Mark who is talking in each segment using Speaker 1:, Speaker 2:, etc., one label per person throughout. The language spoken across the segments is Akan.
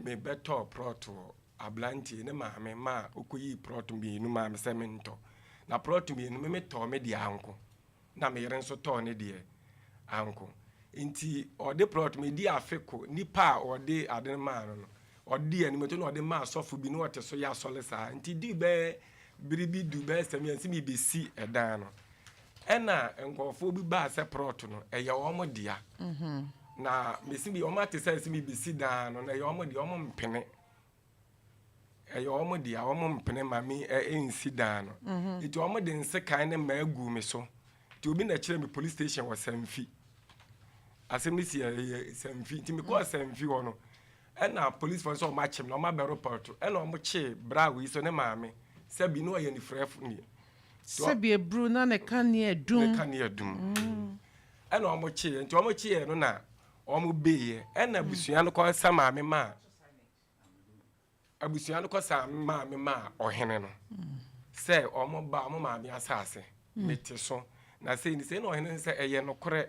Speaker 1: Mebɛtɔɔ prɔt wɔ abranteɛ ne maame maa ɔkɔyii prɔt mmienu maa me sɛ mentɔ. Na prɔt mmienu me metɔɔ me deɛ anko na me yere nso tɔɔ ne deɛ anko. Nti ɔde prɔt medi afe ko nipa a ɔde ade no maa no no ɔde dii anim nti na ɔde maa sɔfo bi na ɔte so yɛ asɔre saa. Nti dii bɛyɛ bere bi du bɛyɛ sɛ mmiɛnsa mebɛsi ɛdan no ɛna nkurɔfoɔ bi baa sɛ prɔt no ɛyɛ wɔn dea. Na mesi bi wɔn ate sɛ ɛsɛ mebɛsi dan no na ɛyɛ wɔn dea, wɔn mpene. Ɛyɛ wɔn dea, wɔn mpene ma me nsi dan no. Nti wɔn de nsekan ne mmaa guu me so. Nti obi na ɛkyerɛ me police station wɔ Samfi. Asɛm no si ɛyɛ Samfi. Nti mekɔɔ Samfi hɔ no, ɛna policefoɔ nso wɔn akye me na wɔn abɛ report. Ɛna wɔn kyee bra wei so ne maame sɛbi na ɔyɛ nifrɛfo nie.
Speaker 2: Sɛbi eburu na ne kanea dum.
Speaker 1: Ne kanea dum. Ɛna wɔn kyeeɛ. Nti wɔn kyeeɛ no na wɔn beeɛ. Ɛna abusua no kɔ sa maame maa abusua no kɔ sa maame maa ɔhene no sɛ wɔn ba wɔn maame asase mete so na sɛ ni sɛ na ɔhene no sɛ ɛyɛ nokorɛ.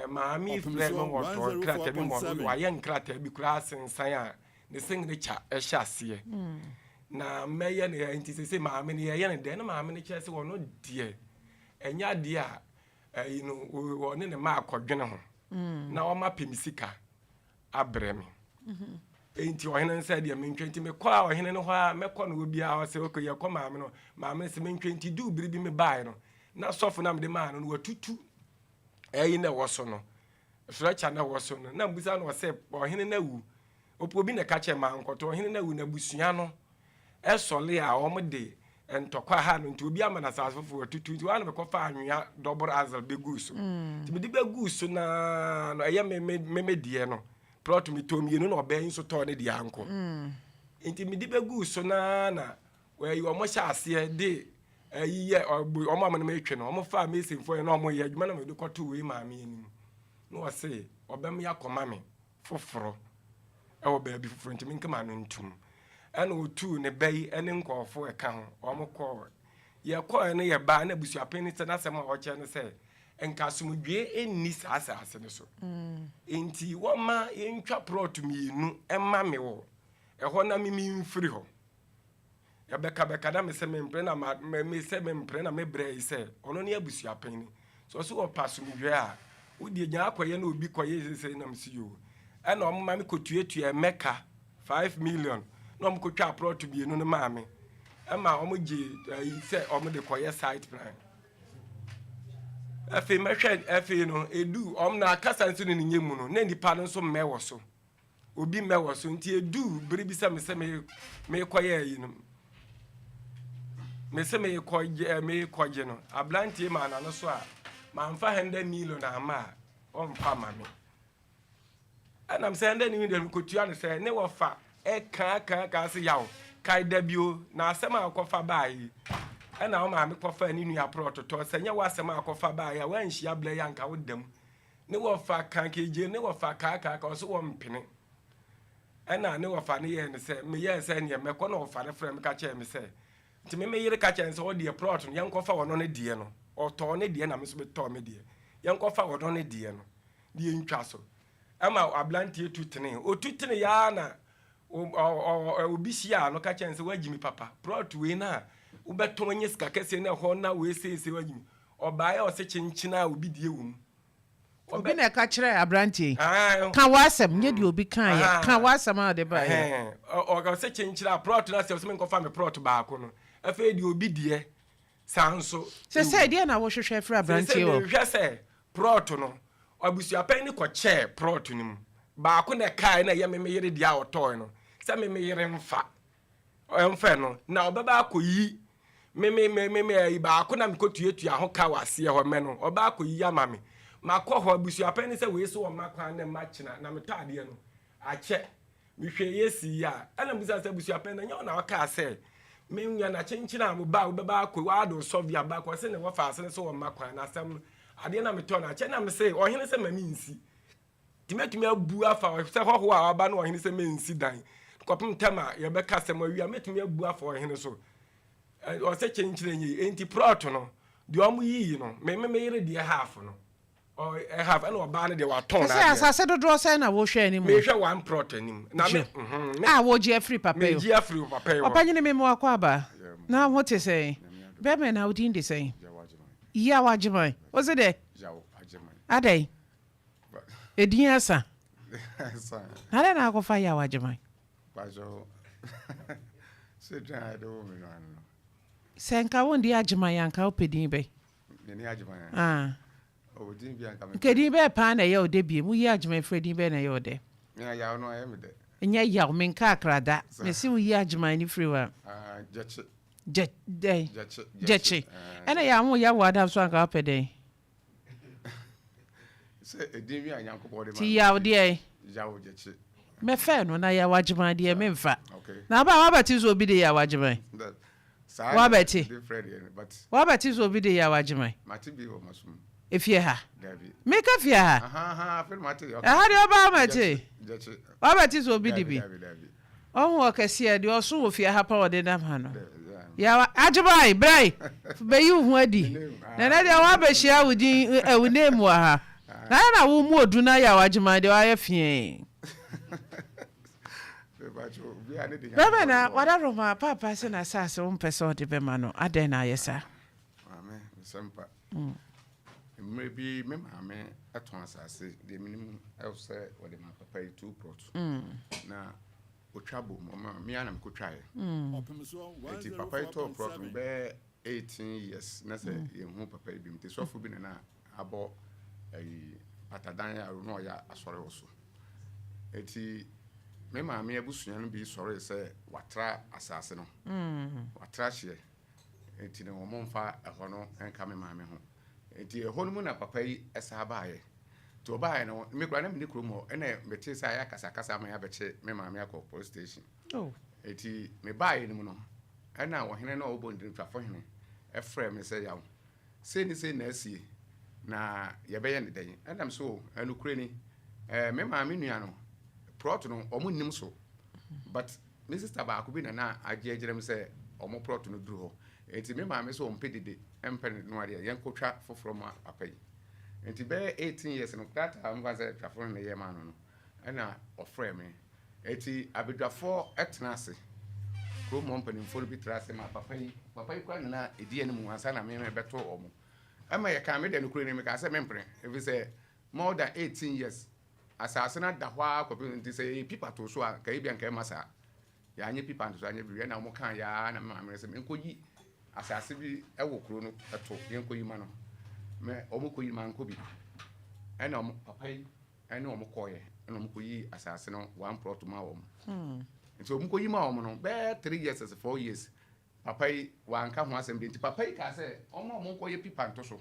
Speaker 1: Maame frɛ no wɔtɔ nkrataa bi ma ɔno wayɛ nkrataa bi koraa asensan a ne signature ɛhyɛ aseɛ na mɛyɛ no nti sɛ maame no yɛyɛ no dɛn na maame no kyerɛ sɛ ɔno deɛ ɛnyɛ adeɛ a ɛyi no ɔne ne mma akɔdwene ho na ɔma pɛ me sika abrɛ me. Nti ɔhene no sɛ deɛ mentwɛ nti mekɔ a ɔhene no hɔ a mɛkɔ no wɔ biara ɔsɛ okay yɛkɔ maame no maame no sɛ mentwɛ nti duu bere bi mebaeɛ no na sɔfo no a mede maa no no watutu ɛyi na ɛwɔ so no stretcher na ɛwɔ so no na mbusa no ɔsɛ ɔhene no awu obi na ɛka kyerɛ maa nkɔtɔ ɔhene no awu na abusua no ɛsɔle a wɔn de ntɔkwa ha no nti obi ama no asase foforɔ atutu nti wɔn a na mekɔfa anwea dɔboro azel bɛguu so nti mede bɛguu so naa no ɛyɛ me me me deɛ no plot metɔɔ mmienu na ɔbaa yi nso tɔɔ ne deɛ anko nti mede bɛguu so naa na wɔyi wɔn hyɛ aseɛ de ɛyi yɛ wɔn a wɔn metwe no wɔn faa masonfoɔ yɛ na wɔn yɛ adwuma na mede kɔto wei maame anim na wɔse ɔbɛm yɛ akɔma me foforɔ ɛwɔ baabi foforɔ nti menkama no ntum. Ɛna ɔtuu ne ba yi ne nkurɔfoɔ ɛka ho wɔn kɔɔ yɛkɔɔ no yɛ baa na abusuapanin no sɛ n'asɛm a ɔkyerɛ no sɛ nka asomdwoeɛ nni saa asase no so nti wɔma yɛntwa prɔt mmienu ɛma me wɔ ɛhɔ na mimi mfiri hɔ. Yɛbɛkabɛka na mesɛ mempere na ma mesɛ mempere na mebrɛ yi sɛ ɔno ne abusuapanin so ɔso ɔpɛ asomdwoeɛ a wodeɛ gyaa akɔyɛ na obi kɔyɛ sesei na mese yoo ɛna ɔmo ma me kɔtuatua mmɛka 5 million na ɔmo kɔtwa aprɔto mmienu no maa me ɛma ɔmo gye ayi sɛ ɔmo de kɔyɛ site plan. Afei mɛhwɛ afei no edu ɔmo na akasa nso ne ne nyɛ mu no na nipa no nso mmɛ wɔ so obi mmɛ wɔ so nti edu bere bi sɛ mesɛ me mekɔyɛ ayi no mesɛ mekɔgye mekɔgye no aberanteɛ maa n'ano so a mamfa 100 million ama a ɔmfa ma me. Ɛnam sɛ 100 million deɛ mekɔtua no sɛ ne wɔfa ɛka ka ka se yaw kae da bio na asɛm a wɔkɔfa baa yi ɛna wo maame kɔfa ne nua prɔtotɔ sɛ nyɛ w'asɛm a akɔfa baa yi a woanhyia berɛ yi anka woda mu ne wɔfa ka kegye ne wɔfa kaakaaka ɔso wɔ mpene. Ɛna ne wɔfa ne yɛɛ no sɛ meyɛɛ sɛ neɛ mɛkɔ na wɔfa no frɛ me ka kyerɛ me sɛ nti me meyere ka kyerɛ no sɛ ɔdeɛ plot no yɛnkɔfa ɔno ne deɛ no ɔtɔɔ ne deɛ na me nso metɔɔ me deɛ yɛnkɔfa ɔno ne deɛ no ne yɛntwa so. Ɛma aberanteɛ tu tene ɔtu tene yaa na obi hyia no ka kyerɛ no sɛ woagyi me papa plot wei no a wobɛtɔn anya sika kɛseɛ na ɛhɔ na wei seesei woagyi me ɔbaeɛ a ɔsɛ kyenkyene a obi deɛ wɔ mu.
Speaker 2: Obi na ɛka kyerɛ aberanteɛ yi ka w'asɛm nyɛ deɛ obi kaeɛ ka w'asɛm a ɔde baeɛ.
Speaker 1: Ɔsɛ kyenkyene a plot no asɛ ɔsɛ menkɔfa me plot baako no afei deɛ obi deɛ saa nso.
Speaker 2: Sɛ deɛ na wohwehwɛ firi aberanteɛ
Speaker 1: hɔ? Mehwɛ sɛ plot no abusuapɛn no kɔkyɛɛ plot no mu baako na ɛkae na ɛyɛ me me yere deɛ a ɔtɔɔ no sɛ me me yere mfa ɛmfɛ no na ɔbɛba akɔyi me me me me me ayi baako na mekɔtuatua ho ka wɔ aseɛ hɔ mɛ no ɔba akɔyi ama me makɔ hɔ abusuapɛn no sɛ wei so ɔma kwan na mma kyena na metɔ adeɛ no akyɛ mehwɛ yɛ si yi a ɛna mbisa sɛ abusuapɛn no nyɛ wo na ɔkaa sɛ menya na kyenkyene a mo ba a wobɛba akɔ waade sɔvi aba akɔ sɛ ne wɔfa ase no sɛ wɔmma kwan na asɛm no adeɛ na metɔ no akyɛ na me sɛ ɔhene sɛ ma mensi nti mɛtumi abu afa sɛ hɔhoɔ a waba no ɔhene sɛ mensi dan kɔpem tɛm a yɛbɛka asɛm awie a mɛtumi abu afa ɔhene so ɔsɛ kyenkyene yi enti plot no deɛ ɔmo yiyi no me me yere deɛ half no. Ɛha ɛna ɔbaa no deɛ watɔn
Speaker 2: Sɛ
Speaker 1: n'adeɛ.
Speaker 2: asase dodoɔ sɛn na wohwɛ anim?
Speaker 1: Mehwɛ one plot anim. Na me me
Speaker 2: A wogye afiri papa yi hɔ.
Speaker 1: Megye afiri papa yi hɔ.
Speaker 2: Ɔpanyini me mu akɔ aba. Na ho te sɛn? Bɛrima na wo din de sɛn? Yaw Agyeman. Wo se dɛ? Adɛn? Edin asa. Na adɛn na akɔfa Yaw Agyeman? Sɛ nka wondi Agyeman a nka wopɛ din bɛn? Ah. Nka edin bɛɛ paa na ɛyɛ wo dɛ biem? Woyi Agyeman firi edin bɛɛ na ɛyɛ wo dɛ? Nyɛ yaw, menka akra da. Mese woyi Agyeman no firi hɔ a. Gyɛ dɛn? Gyɛkye. Ɛna yaw ho yaw wɔ Adam so anka wopɛ dɛn? Ti yaw deɛ? Mɛfɛ no na yaw Agyeman deɛ memfa. Na aba wabɛte sɛ obi de yaw Agyeman? Woabɛte? Woabɛte sɛ obi de yaw agyeman? Efie ha? Meka fie ha? Ɛha deɛ ɔbaa mɛte. Woabɛte sɛ obi de bi? Ɔho ɔkɛseɛ deɛ ɔso wɔ fie ha pa ɔde nam ha no. Yaw agyeman brɛ bɛyi wo ho adi. Na ɛnɛ deɛ woabɛhyia wo din wo name wɔ ha. Na ayɛ na wo mu odu na yaw agyeman deɛ woayɛ feɛ. Bɛma na wadaworoma paapa sɛ n'asase wompɛ sɛ ɔde bɛma no adɛn na ayɛ saa?
Speaker 3: Maame nsɛmpa. Mmerɛ bi me maame tɔn asase deɛ menim sɛ wɔde ma papa yi two plot na ɔtwa bom ɔma me ara na mekɔtwaeɛ. Nti papa yi tɔɔ plot no bɛyɛ 18 years na sɛ yɛnhu papa yi bi nti sɔfo bi na na abɔ ayi mpatadan a na ɔyɛ asɔre wɔ so. Eti me maame abusua no bi sɔree sɛ watra asase no, watra hyeɛ, enti no wɔn mfa ɛhɔ no nka me maame ho. Enti ɛhɔ no mu na papa yi saa baeɛ. Nti ɔbaeɛ no, me koraa na menni kurom hɔ, ɛna metee sɛ ayɛ akasakasa ama yɛabɛkye me maame akɔ police station.
Speaker 2: Oh.
Speaker 3: Enti mebaeɛ no mu no, ɛna ɔhene no a ɔwɔ Bondini, Twafo hene, frɛɛ me sɛ Yaw, Sei ne sei na asie, na yɛbɛyɛ no dɛn? Ɛna me so, nokorɛ ni, eh, me maame nua no, prɔt no, wɔn nnim so. But me sister baako bi na na agye agyina mu sɛ wɔn prɔt no duru hɔ. Enti me maame sɛ ɔmpɛ dede, ɛmpɛ no adeɛ, yɛnkɔtwa foforɔ ma papa yi. Enti bɛyɛ 18 years no, krataa a mfa sɛ twafo no na ɛyɛ maa no no, ɛna ɔfrɛɛ me. Enti abadwafoɔ tena ase, kurom hɔ mpanimfoɔ no bi tra ase ma papa yi, papa yi koraa na na ɛdi anim ansa na me mebɛto wɔn. Ɛma yɛkaa me deɛ nokorɛ ni, mekaa sɛ mempene, ɛfiri sɛ more than 18 years asase no ada hɔ ara kɔpem nti sɛ yɛyɛ pipa too so a nka ebia nka ɛmma saa. Yɛanyɛ pipa nto so anyɛ biribi ɛna wɔn kaa yɛ ara na me maame no sɛ menkɔyi asase bi wɔ kuro no to yɛnkɔyi ma no. Mɛ wɔn kɔyi mankɔ bi. Ɛna wɔn papa yi ɛne wɔn kɔɔeɛ ɛna wɔn kɔyi asase no one plot ma wɔn hmm. Nti wɔn kɔyi ma wɔn no bɛyɛ 3 years as 4 years papa yi wanka ho asɛm bi. Nti papa yi kaa sɛ wɔn a wɔn kɔyɛ pipa nto so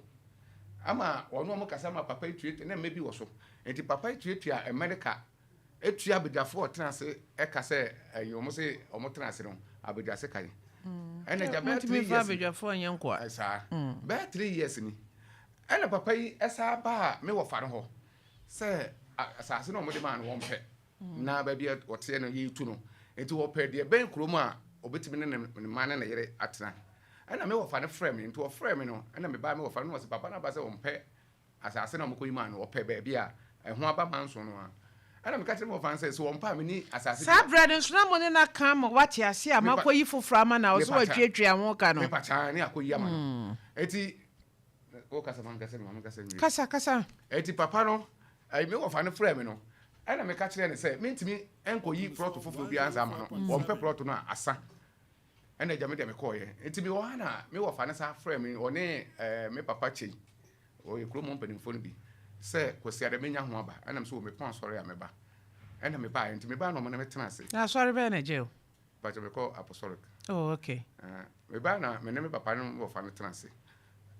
Speaker 3: ama wɔn a wɔn kasa ma papa yi tuatua na mma bi wɔ so. Nti papa yi tuatua mma no ka etua abadwafoɔ ɔtena ase ɛka sɛ ɛyi wɔn sɛ wɔn tena ase no abadwase kan ɛna gya bɛyɛ 3 years
Speaker 2: Abadwafoɔ nyɛ nkoa.
Speaker 3: Saa bɛyɛ 3 years ni ɛna papa yi ɛsa baa me wɔfa no hɔ sɛ asase no a wɔde maa no wɔn pɛ na baabi a wɔteɛ no yɛretu no nti wɔpɛ deɛ bɛn kurom a ɔbɛtumi ne ne mma ne ne yere atena. Ɛna me wɔfa no frɛ me. Nti wɔfrɛ me no ɛna me ba me wɔfa no na wɔsɛ papa no aba sɛ wɔmpɛ asase no a wɔkɔyi maa no, wɔpɛ baabi a ɛho aba manso no a. Ɛna meka kyerɛ me wɔfa no sɛ sɛ wɔmpɛ a menni asase
Speaker 2: Saa berɛ no nso na mo ne no aka ama wate ase a moakɔyi foforɔ ama no a ɔsɛ watuatua ho ka no.
Speaker 3: Mepa kyaa ne akɔyi ama no. Enti wokasa ma nkasa ma menkasa nwie.
Speaker 2: Kasa kasa.
Speaker 3: Enti papa no ɛyi me wɔfa no frɛ me no ɛna meka kyerɛ no sɛ mentumi nkɔyi plot foforɔ biara nsa ama no, wɔmpɛ plot no a asa. Ɛna agya me deɛ mekɔɔyɛ. Nti mewɔ ha na me wɔfa no sa frɛ me, ɔne ɛɛ me papa kyei, ɔyɛ kurom hɔ mpanimfoɔ no bi, sɛ Kwasiada menya ho aba. Ɛna me sɛ wɔ mepɔn asɔre a mɛba. Ɛna mebaeɛ. Nti mebaeɛ na ɔmo ne me tena ase.
Speaker 2: Na asɔre bɛn na ɛgye wo?
Speaker 3: Pakyɛ mekɔ Apostolic.
Speaker 2: Oh, okay.
Speaker 3: Mebaeɛ na me ne me papa ne me wɔfa no tena ase.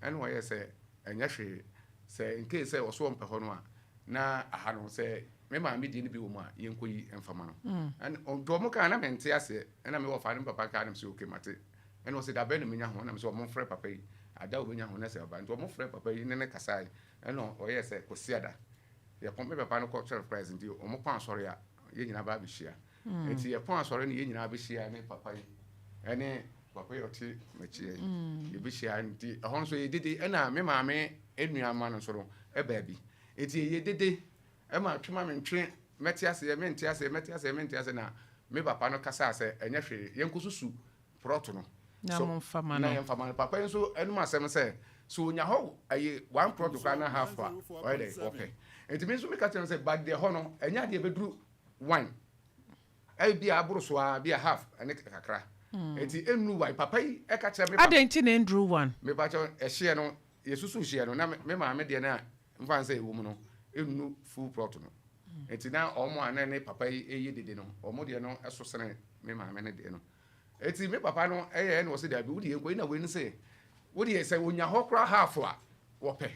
Speaker 3: Ɛna ɔyɛɛ sɛ ɛnyɛ hwee sɛ in case sɛ ɔso ɔmpɛ hɔ no a, na aha no sɛ me maame deɛ no bi wɔ mu a yɛnkɔyi mfa ma no. Ɛna nti ɔmo kaa na mente aseɛ. Ɛna me wɔfa ne me papa kaa na me sɛ okay mate. Ɛna ɔsɛ da bɛn na menya ho? Ɛna me sɛ ɔmo mfrɛ papa yi ada a ɔbɛnya ho na sɛ ɔba. Nti ɔmo frɛ papa yi ne ne kasae. Ɛna ɔyɛɛ sɛ Kwasiada yɛkɔ me papa no kɔ Church of Christ nti ɔmo kɔ asɔre a yɛn nyinaa ba abɛhyia. Nti yɛkɔ asɔre no yɛn nyinaa bɛhyia ne papa yi ɛne papa yi ɔte m'akyi yi yɛbɛhyia. Nti ɛhɔ nso yɛdidi ɛna me maame nua ma no nso no ɛbaa bi. Enti ɛyɛ dede ma twe ma mentwe, mɛte aseɛ, mente aseɛ, mɛte aseɛ, mente aseɛ na me papa no kasaa sɛ ɛnyɛ hwee, yɛnkɔsusu prɔto no
Speaker 2: Na
Speaker 3: so
Speaker 2: momfa ma
Speaker 3: na
Speaker 2: no.
Speaker 3: yɛmfa ma no. Papa yi nso anom asɛm sɛ, sɛ ɔnya hɔ ɛyɛ one prɔto koraa na half a, ɔyɛ dɛ, ɔpɛ. Enti me nso meka kyerɛ no sɛ, but deɛ hɔ no, ɛnyɛ adeɛ ɛbɛduru one. Ebia aboro so ara, ebia half ne kakra. Enti ɛnnuru one. Papa yi ka kyerɛ me papa.
Speaker 2: Adɛn nti na ɛnnuru one?
Speaker 3: Mepa kyɛw, ɛhyeɛ no, yɛsusu hyeɛ no, na me maame deɛ no a mfa no sɛ ɛwɔ mu no, ɛnnu full plot no. Enti na wɔn a na ne papa yi reyɛ dede no, wɔn deɛ no so sene me maame no deɛ no. Enti me papa no yɛɛ na ɔse daabi, wo deɛ yɛnkɔ yi na wei no se, wo deɛ sɛ ɔnya hɔ koraa half a, wɔpɛ.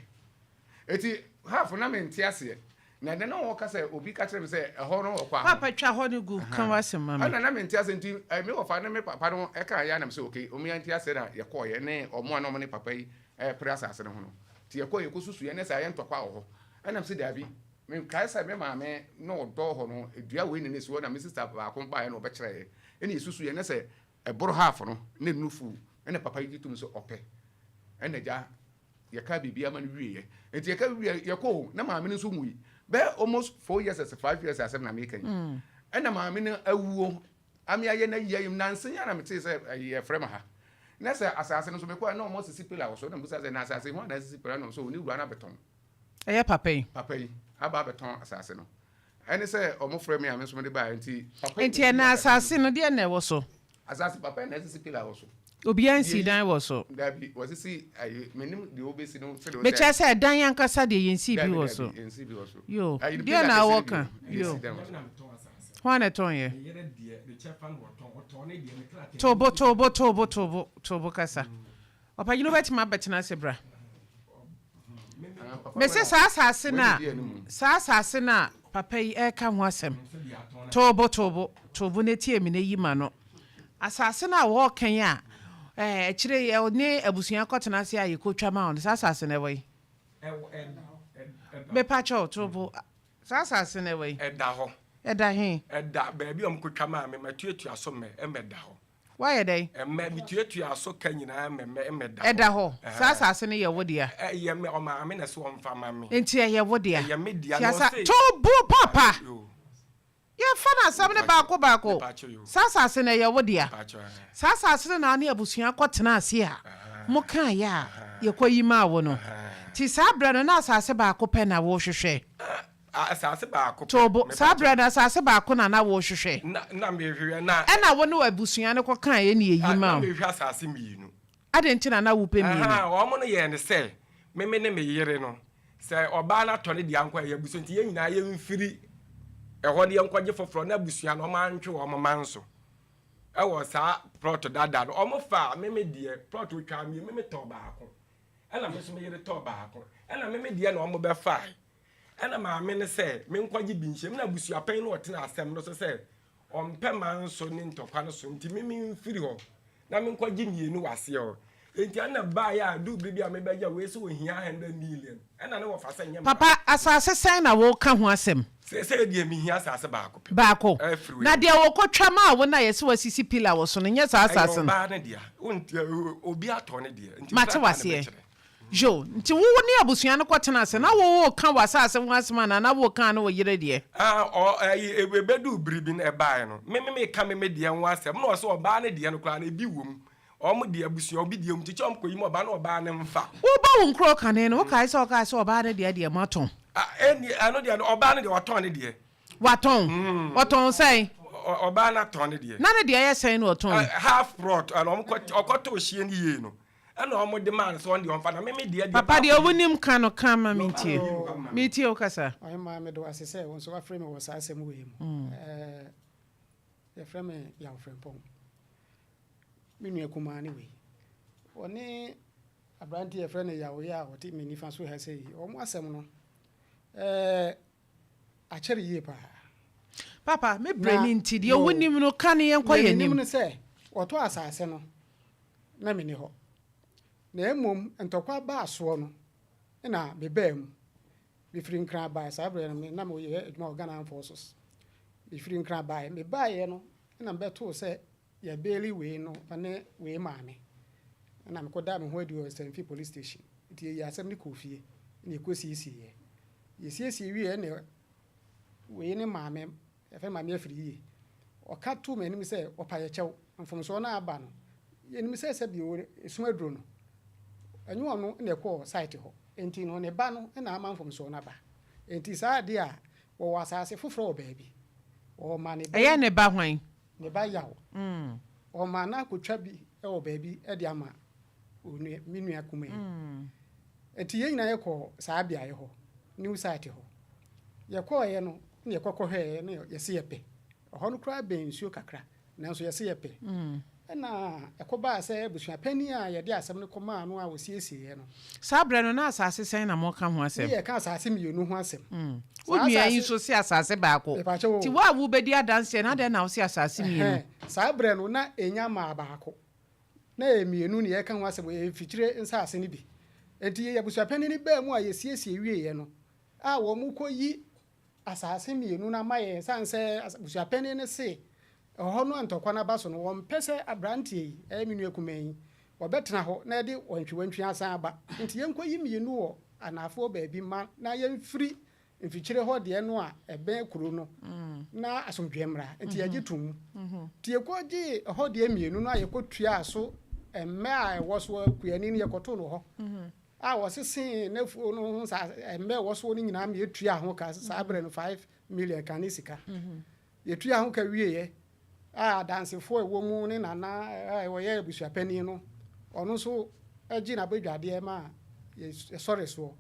Speaker 3: Eti half na mente aseɛ. Na ɛnɛ na wɔka sɛ obi ka kyerɛ me sɛ ɛhɔ no ɔkɔ aho.
Speaker 2: Papa twa hɔ no gu ka w'asɛm ma me.
Speaker 3: Ɛna na mente aseɛ nti me wɔfa ne me papa no ɛka yɛ a na me sɛ okay wɔn yɛnte aseɛ na yɛkɔɔyɛ ne wɔn a na wɔn ne papa yi ɛrepere asase no ho no nti yɛkɔɔ yɛkɔ susu yɛ ne sɛ ayɛ ntɔkwa wɔ hɔ ɛna me sɛ daabi mekae sɛ me maame na ɔdɔ hɔ no dua wei na na esi hɔ na me sister baako baeɛ na ɔbɛkyerɛɛ ɛna yɛsusu yɛ ne sɛ ɛboro half no na ɛnu full ɛna papa yi gye tom sɛ ɔpɛ ɛna gya Yɛkaa biribiara ma no wieɛ. Nti yɛka wieɛ, yɛkɔ o, na maame no nso nwui. Bɛyɛ almost 4 years as 5 years asɛm na meka yi. Ɛna maame no awuo, ame ayɛ no ayi ayim. Nansa yi ara na metee sɛ ɛyi yɛfrɛ me ha. Na sɛ asase no nso mekɔɛ na wɔn asisi pillar wɔ so. Na mebisa sɛ na asase yi hwan na asisi pillar no? Sɛ ɔne wura no abɛtɔn.
Speaker 2: Ɛyɛ papa yi.
Speaker 3: Papa yi aba abɛtɔn asase no. Ɛne sɛ wɔn frɛ me a me nso mede baeɛ nti papa yi
Speaker 2: Nti ɛna asase no deɛ na ɛwɔ so?
Speaker 3: Asase papa na asisi pillar wɔ so.
Speaker 2: Obiara nsii dan wɔ so.
Speaker 3: Dabi, wɔasisi ayi, mennim deɛ wɔbɛsi no sɛdeɛ.
Speaker 2: Mekyerɛ sɛ ɛdan ankasa deɛ yɛnsii bi wɔ so.
Speaker 3: Dabi, dabi, yɛnsii bi wɔ so.
Speaker 2: Yoo,
Speaker 3: Ayi no
Speaker 2: deɛ
Speaker 3: pillar
Speaker 2: na
Speaker 3: kɛseɛ no
Speaker 2: wɔka?
Speaker 3: deɛ,
Speaker 2: Yoo.
Speaker 3: yɛsi dan wɔ so.
Speaker 2: Hwan na ɛtɔn yɛ? Tobo, tobo, tobo, tobo, tobo kasa. Ɔpanyin wobɛtumi abɛtena ase bra. Mese saa asase no a, saa asase no a papa yi ɛreka ho asɛm. Tobo, tobo, tobo na tie me na yi ma no. Asase no a wɔreka yi a, ɛɛ, akyire yi ɔne abusua kɔtena ase a yɛkɔtwa ma wɔn, saa asase no ɛwɔ yi? Mepa kyɛw, tobo, saa asase no ɛwɔ yi?
Speaker 1: Ɛda hɔ.
Speaker 2: Ɛda he?
Speaker 1: Ɛda baabi a wɔkɔtwa maa me, matuatua so mmɛ, ɛmmɛ da hɔ.
Speaker 2: Woayɛ dɛn?
Speaker 1: Ɛmmɛ, metuatua so ka nyinaa mmɛ, mmɛ, mmɛ da hɔ.
Speaker 2: Ɛda hɔ. Saa asase no yɛ wo dea.
Speaker 1: Ɛyɛ me, ɔmaame na ɛsɛ ɔmfa ma me.
Speaker 2: Enti ɛyɛ wo dea.
Speaker 1: Ɛyɛ me dea,
Speaker 2: Ti
Speaker 1: na
Speaker 2: asa,
Speaker 1: ɔse.
Speaker 2: to bo papa! Yɛmfa no asɛm no baako baako. Saa asase no, ɛyɛ wo dea. Saa asase no na wo ne abusua kɔtenaa ase a mokaeɛ a yɛkɔyi maa wo no. Nti saa berɛ no, na asase baako pɛ na worehwehwɛ.
Speaker 1: Asase baako pɛ.
Speaker 2: To bo. Saa berɛ no, asase baako na na worehwehwɛ.
Speaker 1: Na mehwehwɛ na.
Speaker 2: Ɛna wo ne w'abusua no kɔkaeɛ na yɛyi maa
Speaker 1: Na
Speaker 2: wo.
Speaker 1: mehwehwɛ asase mmienu.
Speaker 2: Adɛn nti na na wopɛ mmienu?
Speaker 1: Ahaa, wɔn no yɛɛ no sɛ, me me ne me yere no, sɛ ɔbaa no atɔ ne deɛ ankɔ a, ɛyɛ abusua nti yɛn nyinaa yɛmfiri ɛhɔ na yɛnkɔgye foforɔ na abusua no wɔantwe wɔn mma nso wɔ saa plot dada no. Wɔfaa me me deɛ, plot wɔtwaa mmienu, me metɔɔ baako, ɛna me nso me yere tɔɔ baako, ɛna me me deɛ na wɔbɛfae. Ɛna maame no sɛ menkɔgye bi nhyɛ mu na abusuapɛn no ɔtena asɛm no so sɛ ɔmpɛ manso ne ntɔkwa no so nti me memfiri hɔ na menkɔgye mmienu wɔ aseɛ hɔ. Enti ɛna baeɛ a duu bere bi a mebɛgye wei sɛ ɔhia 100 million ɛna ne wɔfa sɛ nyɛ
Speaker 2: Papa, asase sɛn na woreka ho asɛm?
Speaker 1: Seesei deɛ mehia asase baako pɛ.
Speaker 2: Baako.
Speaker 1: Afiri wei
Speaker 2: Na
Speaker 1: mu.
Speaker 2: deɛ wɔkɔtwa maa wo no a yɛse wɔasisi pillar wɔ so no, nyɛ saa
Speaker 1: Ɛyɛ
Speaker 2: asase no?
Speaker 1: ɔbaa no dea. Wonte, obi atɔ ne deɛ, nti
Speaker 2: Mate
Speaker 1: krataa na
Speaker 2: waseɛ.
Speaker 1: mɛkyerɛ.
Speaker 2: Yo, nti wo ne abusua no kɔtena ase, na wo reka w'asase ho asɛm anaa na woreka ne wo yere deɛ?
Speaker 1: Ah, ɔ, ɛyi, ɛbɛduu bere bi no, ɛbaeɛ no, me, me meka me me deɛ ho asɛm, na ɔsɛ ɔbaa no deɛ no koraa no, ebi wɔ mu. Wɔn deɛ, abusua, obi deɛ wɔ mu, nti kyɛ wɔn kɔyi ma ɔbaa no, na ɔbaa no mfa.
Speaker 2: Wobɔ wo nkuro kane no, wokae sɛ ɔkaa sɛ ɔbaa no deɛ deɛ moatɔn?
Speaker 1: Ah, ɛnni, ɛno deɛ no, ɔbaa no deɛ, watɔn ne deɛ.
Speaker 2: Watɔn? Ɔtɔn sɛn?
Speaker 1: Ɔ, ɔbaa no atɔn ne deɛ.
Speaker 2: Na ne deɛ yɛ sɛn na ɔtɔn?
Speaker 1: Ah, half plot, ɛna wɔn kɔ, ɔkɔtoo hyeɛ no yie no, Ɛna ɔmo de maa no sɛ ɔno deɛ ɔmfa na me me deɛ deɛ
Speaker 2: Papa deɛ
Speaker 1: baako
Speaker 2: wo nim ka no ka ma me ntie. Me tie wo kasa.
Speaker 4: Ɔhemaa meda wo ase sɛ wo nso woafrɛ me wɔ saa asɛm wei mu. Ɛɛ, yɛfrɛ me Yaw Frempong. Me nua kumaa ne wei. Ɔne aberanteɛ yɛfrɛ no Yaw yi a ɔte me nifa so ha sei yi, wɔn asɛm no, ɛɛ, akyɛre yie paa.
Speaker 2: Papa, me brɛ
Speaker 4: Na,
Speaker 2: no nti, deɛ
Speaker 4: yoo,
Speaker 2: wonim no ka ne yɛnkɔ
Speaker 4: deɛ
Speaker 2: yɛn
Speaker 4: menim
Speaker 2: anim.
Speaker 4: ne sɛ, wɔtɔ asase no, na menni hɔ, na mmom ntɔkwa baa soɔ no na mebaa mu. Mefiri Nkran baeɛ, saa berɛ no me na meyɛ adwuma wɔ Ghana Armed Forces. Mefiri Nkran baeɛ, mebaeɛ no na mebɛtoo sɛ yɛbeeli wei no ne wei maame. Ɛna mekɔdaa me ho adi wɔ Samfi Police Station. Nti yɛyii asɛm no kɔɔ fie na yɛkɔsiesieeɛ. Yɛsiesie wieɛ na wei ne maame, yɛfrɛ no Maame Afiriyie, ɔka too m'anim sɛ ɔpa yɛ kyɛw, mfomsoɔ no a aba no, yɛnim sɛ sɛbi ɛsum aduro no, ɛnyɛ ɔno na ɛkɔɔ site hɔ, enti no ne ba no na ama mfomsoɔ no aba. Enti saa adeɛ a, wɔwɔ asase foforɔ wɔ baabi, ɔma ne ba
Speaker 2: Ɛyɛ ne ba hwan?
Speaker 4: Ne ba Yaw. Ɔma no akɔtwa bi wɔ baabi de ama onua, me nua kumaa yi. Enti yɛn nyinaa yɛkɔɔ saa beaeɛ hɔ, new site hɔ. Yɛkɔeɛ no, na yɛkɔ kɔhwɛeɛ na yɛse yɛpɛ. Ɛhɔ no koraa bɛn nsuo kakra, nanso yɛse yɛpɛ. Ɛnna ɛkɔbaa sɛ abusuapanin a yɛde asɛm no kɔmaa no a ɔsiesieeɛ no.
Speaker 2: Saa berɛ no, na asase sɛn na moreka ho asɛm?
Speaker 4: Ne yɛreka asase mmienu ho asɛm.
Speaker 2: Wo nua yi nso se asase baako. Nti wo a wobɛdi adanseɛ no, adɛn na wose asase mmienu?
Speaker 4: Saa berɛ no, na ɛnnya mmaa baako. Na ɛyɛ mmienu na yɛreka ho asɛm, ɛyɛ mfikyire nsase no bi. Enti abusuapanin no baa mu a yɛsiesie wieeɛ no, a wɔkɔyi asase mmienu no ama yɛn, ɛsiane sɛ abusuapanin no se ɛhɔ no a ntɔkwa no aba so no, wɔmpɛ sɛ aberanteɛ yi, ɛyɛ me nua kumaa yi, wɔbɛtena hɔ na ɛde wantwiwantwi asan aba. Nti yɛnkɔyi mmienu wɔ anaafoɔ baabi mma na yɛmfiri mfikyire hɔ deɛ no a ɛbɛn kuro no na asomdwoeɛ mmra. Nti yɛgye toom. Nti yɛkɔgyee ɛhɔ deɛ mmienu no a yɛkɔtuaa so mmɛ a ɛwɔ so, kuani no yɛkɔtoo no hɔ. A wɔsesee n'afuo no ho saa mmɛ a ɛwɔ soɔ no nyinaa ma yɛtuaa ho ka, saa berɛ no 5 million ka ne sika. Yɛtuaa ho ka wieeɛ a adansefoɔ a ɛwɔ mu ne nana a ɔyɛ abusuapanin no, ɔno nso gye n'abadwadeɛ ma yɛsɔre soɔ.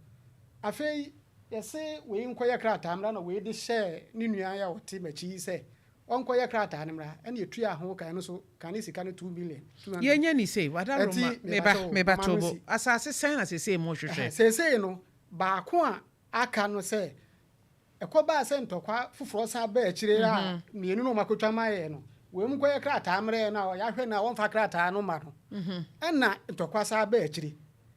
Speaker 4: Afei yɛse wei nkɔyɛ krataa mmra na wei de hyɛɛ ne nua a ɔte m'akyi yi sɛ ɔnkɔyɛ krataa no mmra, ɛna yɛtuaa ho ka, ɛno nso ka ne sika no 2 million 200.
Speaker 2: Yɛnyɛ ni sei, wada
Speaker 4: Ɛnti
Speaker 2: Roma, meba,
Speaker 4: mepakyɛ wo,
Speaker 2: meba
Speaker 4: ma no
Speaker 2: Tobo.
Speaker 4: nsi.
Speaker 2: Asase sɛn na seesei mohwehwɛ?
Speaker 4: Seesei no, baako a aka no sɛ ɛkɔbaa sɛ ntɔkwa foforɔ san baa akyire a mmienu no ɔmakɔtwa ma yɛ no, wei mu nkɔyɛ krataa mmerɛ no a yɛahwɛ no a wɔmfa krataa no ma no, ɛna ntɔkwa san baa akyire.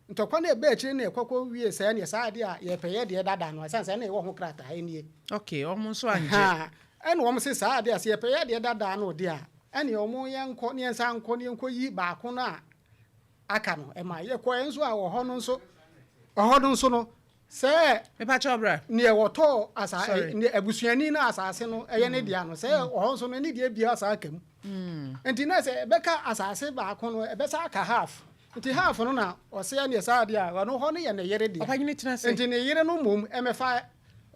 Speaker 4: Ntɔkwa no ɛbaa akyire no ɛkɔkɔ wie sɛ ɛneɛ saa adeɛ a yɛpɛ yɛ deɛ dada no, ɛsiane sɛ ɛna ɛwɔ ho krataa nie.
Speaker 2: Okay, ɔmo nso angye.
Speaker 4: Ɛna wɔn se saa adeɛ a sɛ yɛpɛ yɛ deɛ dada no deɛ a, ɛne ɔmo yɛnkɔ ne yɛnsa nkɔ ne yɛnkɔ yi baako no a aka no ɛma yɛkɔ. Yɛn nso a wɔ hɔ no nso, ɛhɔ no nso no sɛ
Speaker 2: Mepakyɛ ɔbra.
Speaker 4: Neɛ wɔtɔɔ asa
Speaker 2: Sorry.
Speaker 4: neɛ abusuani no asase no ɛyɛ ne dea no, sɛ ɔhɔ nso no ne deɛ bia asa aka mu, nti na sɛ ɛbɛka asase baako no, ɛbɛsa aka half. Nti half no na ɔsɛ neɛ saa deɛ a ɔno hɔ no yɛ ne yere dea.
Speaker 2: Ɔpanyini, tena ase.
Speaker 4: Nti ne yere no mmom ɛmɛfa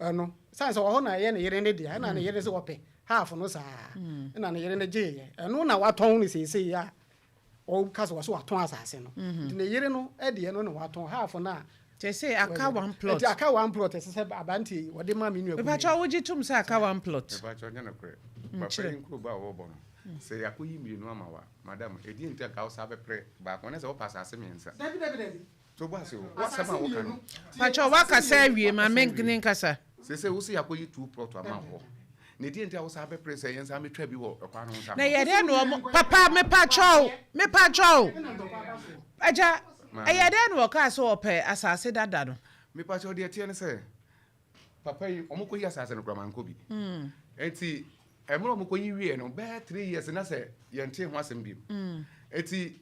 Speaker 4: ɛno, sane sɛ ɔhɔ na ɛyɛ ne yere ne dea. Ɛna ne yere sɛ ɔpɛ half no saa, ɛna ne yere no gyeeɛ. Ɛno na watɔn no seesei a ɔka sɛ wɔso watɔn asase no. Nti ne yere no deɛ no na watɔn half no a
Speaker 2: Kyerɛ sɛ aka one plot.
Speaker 4: Nti aka one plot, ɛsɛ sɛ aberanteɛ yi wɔde ma me nua kumaa
Speaker 2: Mepakyɛ
Speaker 4: yi.
Speaker 2: wogye tom sɛ aka one plot?
Speaker 3: Mepakyɛ, ɔnyɛ nokorɛ. Papa
Speaker 2: Nkyerɛ.
Speaker 3: yi nkuroba a wɔbɔ no, sɛ yɛakɔyi mmienu ama wa, madam, ɛdi nti anka wo saa bɛprɛ baako ne sɛ wopɛ asase mmiɛnsa.
Speaker 4: Dabi, dabi, dabi.
Speaker 3: To bɔ ase o, wasɛm a woka no.
Speaker 2: Pakyɛ, wakasa awie, ma me ne nkasa.
Speaker 3: Sɛ sɛ wo sɛ yɛakɔyi two plot ama wo hɔ na ɛdi nti a wo saa bɛprɛ sɛ yɛn saa mɛtwa bi wɔ ɛkwan no ho sa
Speaker 2: Na yɛ dɛn na ɔmo papa, mepakyɛw, mepakyɛw, agya, ɛyɛ dɛn na wɔkaa sɛ ɔpɛ asase dada no?
Speaker 3: Mepakyɛ, deɛ teɛ ne sɛ papa yi, ɔmo kɔyi asase no kora mankɔ bi. Nti ɛmmerɛ ɔmo kɔyi wie no, bɛyɛ 3 years na sɛ yɛnte ho asɛm bio. Nti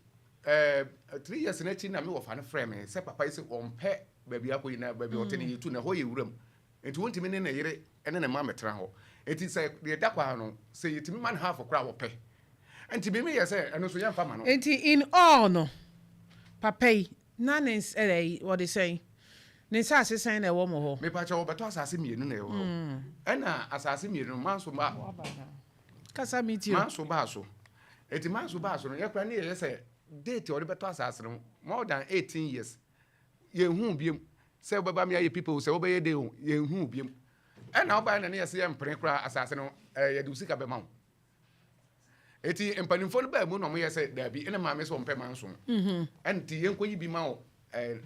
Speaker 3: 3 years n'akyi na me wɔfa no frɛ me sɛ papa yi sɛ ɔmpɛ baabi akɔyi na baabi a ɔte no yɛtu na ɛhɔ yɛ wuram, nti wontumi ne ne yere ne ne mma mɛtena hɔ. Nti sɛ deɛ da kwan no sɛ yɛtumi ma no half koraa wɔpɛ. Nti biribi yɛ sɛ ɛno nso yɛmfa ma no.
Speaker 2: Nti in all no, papa yi na ne ns ɛɛ wɔde sɛn ne nsaase sɛn na ɛwɔ mo hɔ?
Speaker 3: Mepakyɛ, wɔbɛtɔ asase mmienu na ɛwɔ hɔ. Ɛna asase mmienu no manso ba
Speaker 2: Kasa mi ti o.
Speaker 3: Manso baa so. Eti manso baa so no, yɛkora ne yɛyɛ sɛ date a ɔde bɛtɔ asase no, more than 18 years yɛnhu biem sɛ wobɛba mi ayɛ people sɛ wobɛyɛ de o, yɛnhu biem. Ɛna wobaɛ na ne yɛsɛ yɛmpene koraa asase no, yɛde wo sika bɛma wo. Eti mpanimfoɔ no baa mu na ɔmoyɛ sɛ daabi, ɛna maame sɛ ɔmpɛ manso, ɛnti yɛnkɔyi bi ma wo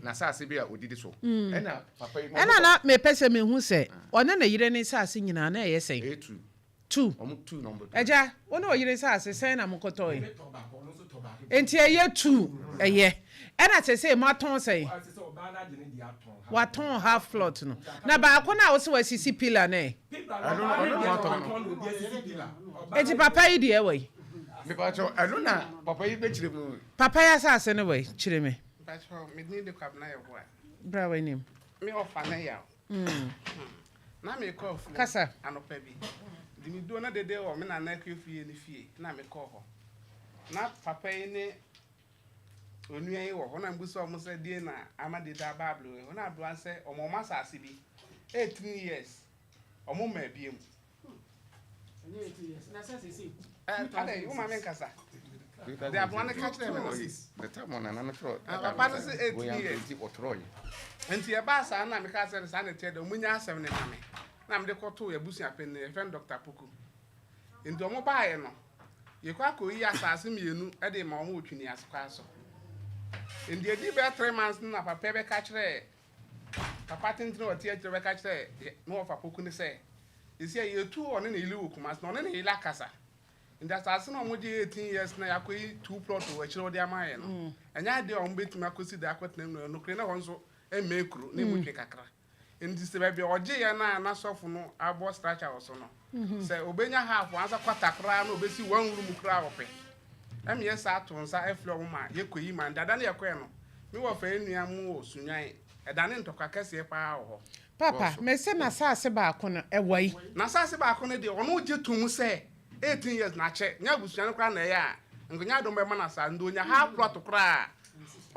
Speaker 3: n'asase bi a odidi so. Ɛna papa yi
Speaker 2: Ɛna na mepɛ sɛ mehu sɛ ɔne ne yere ne nsaase nyinaa na ɛyɛ sɛn?
Speaker 3: Ɛyɛ two.
Speaker 2: Two.
Speaker 3: Ɔmo two na ɔmo bɛtɔ.
Speaker 2: Agya, wo ne ɔyere nsaase sɛn na mokɔtɔe? Nti ɛyɛ two. Ɛyɛ ɛna sɛ sɛ moatɔn sɛn? Watɔn half plot no, na baako no a wo sɛ wasisi pillar no ɛ?
Speaker 3: Ɛno no, ɔno na watɔn no.
Speaker 2: Nti papa yi deɛ wɔ yi?
Speaker 3: Mepakyɛ, ɛno na papa yi bɛkyerɛ mu.
Speaker 2: Papa yi asase no wɔ yi? Kyerɛ me.
Speaker 5: Mpakyɛ, me din de Kwabena Yeboah.
Speaker 2: Bra w'anim.
Speaker 5: Me ɔfa ne Yaw. Na mekɔ afuom
Speaker 2: Kasa.
Speaker 5: anɔpa bi. Nti meduo na dede wɔ me nana akua fie no fie na mekɔɔ hɔ. Na papa yi ne onua yi wɔ hɔ na mebisa wɔn sɛ deɛ na ama dede aba aberewa yi hɔ. Na aberewa no sɛ wɔn wɔn asase bi 18 years wɔn mmaa biem. Adɛn, woma me nkasa? De aboa no ka kyerɛ me no. Papa no sɛ 18 years. Nti ɛbaa saa na meka sɛ saa na ɛteɛ deɛ ɔmo nya asɛm no ma me. Na mede kɔtoo abusua panin no, yɛfrɛ no Dr. Poku. Nti ɔmo baeɛ no, yɛkɔ akɔyi asaase mmienu de ma ɔmo wɔ Twini ase kwan so. Nti ɛdii bɛyɛ 3 months no na papa yi bɛka kyerɛɛ papa tenten a ɔte akyire bɛka kyerɛɛ me wɔfa Poku no sɛ, Seesei yɛtu ɔne ne yere wɔ Kumasi na ɔne ne yere akasa. Nti asase no a wɔgye 18 years na yɛakɔyi two plot wɔ akyire wɔde ama yɛn no, ɛnyɛ adeɛ a wɔbɛtumi akɔsi dan akɔtena mu no. Nokorɛ na ɛhɔ nso mmɛn kuro na ɛmu twe kakra. Nti sɛ baabi a ɔgye yɛn a na sɔfo no abɔ structure wɔ so no, sɛ ɔbɛnya half ansa quarter koraa na ɔbɛsi one room koraa a ɔpɛ. Ɛma yɛ saa to nsa frɛ wɔn ma yɛkɔyi ma dada no yɛkɔɛ no, me wɔfa yɛn nua mu wɔ Sunyani, ɛdane ntɔkwa kɛseɛ paa wɔ hɔ.
Speaker 2: Papa, mese n'asase baako no, ɛwɔ yi?
Speaker 5: N'asase baako no deɛ, ɔno gye to mu sɛ 18 years na akyɛ, nyɛ abusua no koraa na ɛyɛ a, nka ɔnya adom bɛma no asase, nti ɔnya half plot koraa a,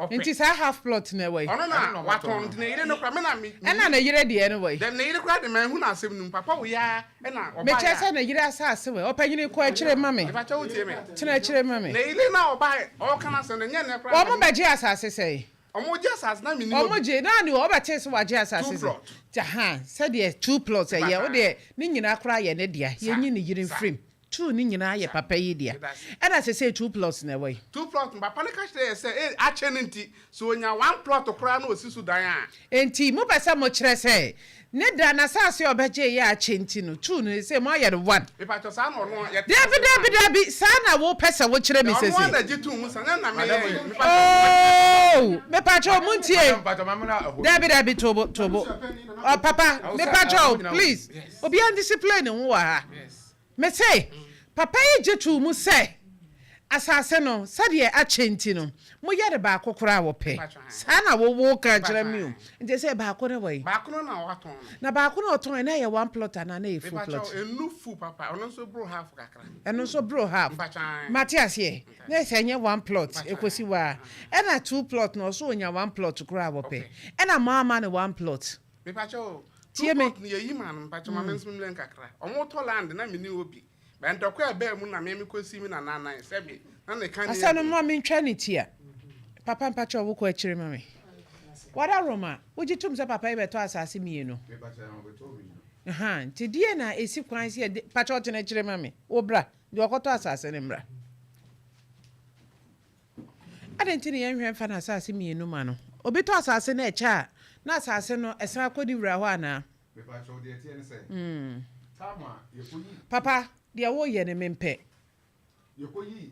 Speaker 5: ɔpɛ.
Speaker 2: Nti saa half plot no ɛwɔ yi?
Speaker 5: Ɔno na watɔn, nti ne yere no koraa, me na me.
Speaker 2: Ɛna ne yere deɛ no wɔ yi?
Speaker 5: Dabi, ne yere koraa de, manhu no asɛm no mu, papa wei ara ɛna ɔbaeɛ a.
Speaker 2: Mekyerɛ sɛ ne yere asase wɔ yi? Ɔpanyini, kɔ akyire ma me.
Speaker 5: Mepakyɛ wotie me?
Speaker 2: Tena akyire ma me.
Speaker 5: Ne yere no a ɔbaeɛ, ɔreka n'asɛm no, ɛnyɛ nnɛ koraa na.
Speaker 2: Wɔn bɛgye asase sɛn?
Speaker 5: Ɔmo gye asase na menni hɔ
Speaker 2: bi. Ɔmo gye, na ne ɔbɛtee sɛ wagye asase
Speaker 5: Two
Speaker 2: sɛ,
Speaker 5: plot.
Speaker 2: Ahaa, sɛdeɛ two plot ɛyɛ,
Speaker 5: Mpataa.
Speaker 2: wodeɛ ne nyinaa koraa yɛ ne dea,
Speaker 5: Sa,
Speaker 2: yɛnyi ne yere
Speaker 5: sa.
Speaker 2: mfirim, two ne nyinaa yɛ
Speaker 5: Sa.
Speaker 2: papa yi dea.
Speaker 5: Meda ase.
Speaker 2: Ɛna sesei two plots na ɛwɔ yi.
Speaker 5: Two plot no, papa no ka kyerɛɛ yɛ sɛ eh, akyɛ no nti, sɛ ɔnya one plot koraa na ɔsi so dan a.
Speaker 2: Enti mopɛ sɛ mokyerɛ sɛ ne da, n'asase a ɔbɛgyee yɛ akyɛ nti no, two no sesei moayɛ no one?
Speaker 5: Mepakyɛw, saa na ɔno a, yɛte
Speaker 2: Dabi,
Speaker 5: ase
Speaker 2: dabi,
Speaker 5: saa.
Speaker 2: dabi, saa na wopɛ sɛ wokyerɛ me
Speaker 5: Ɔno ara
Speaker 2: sesei?
Speaker 5: na gye too mu saa, nyɛ na meyɛɛ, mepakyɛw.
Speaker 2: Oh, mepakyɛw, montie. Dabi, dabi, tobo, tobo. Oh, papa, mepakyɛw, please, obiara ndiscipline ne ho wɔ ha. Mese, papa yi gye too mu sɛ asase no, sɛdeɛ akyɛ nti no, moyɛ no baako koraa a wɔpɛ. Saa na wo woka kyerɛ me o. Nti sɛ baako no wɔ he?
Speaker 5: Baako no na watɔn no.
Speaker 2: Na baako no a ɔtɔn no, na ɛyɛ one plot anaa na ɛyɛ full plot?
Speaker 5: Mepakyɛw, ɛnnu full papa, ɔno nso boro half kakra.
Speaker 2: Ɛno nso boro half.
Speaker 5: Mpakyɛw, ae.
Speaker 2: Mate aseɛ. Na sɛ ɛnyɛ one plot, ɛkɔsi hɔ a. Ɛna two plot no, ɔso ɔnya one plot koraa a wɔpɛ. Ɛna moama no one plot.
Speaker 5: Mepakyɛw o,
Speaker 2: Tie
Speaker 5: two
Speaker 2: me.
Speaker 5: plot no yɛyi maa no, mepakyɛw ma me nso memmrɛ nkakra. Ɔmo tɔ land na menni hɔ bi. But ntɔkwa a ɛbaa mu na me mekɔsii me nana anan sɛbe na ne ka nni
Speaker 2: Asɛm no
Speaker 5: aduro.
Speaker 2: ma mentwa ne ti a. Papa mpakyɛw wokɔ akyire ma me. Wada Roma, wogye tom sɛ papa yi bɛtɔ asase mmienu? Ahaa, nti deɛn na ɛsi kwan sɛ yɛde, pakyɛw tena akyire ma me, wo bra, deɛ ɔkɔtɔ asase no mmra. Adɛn nti na yɛnhwɛ mfa n'asase mmienu ma no? Obi tɔ asase na ɛkyɛ a, na asase no ɛsan kɔ ne wura hɔ anaa? Papa, deɛ woreyɛ no mempɛ.
Speaker 3: Mmɛ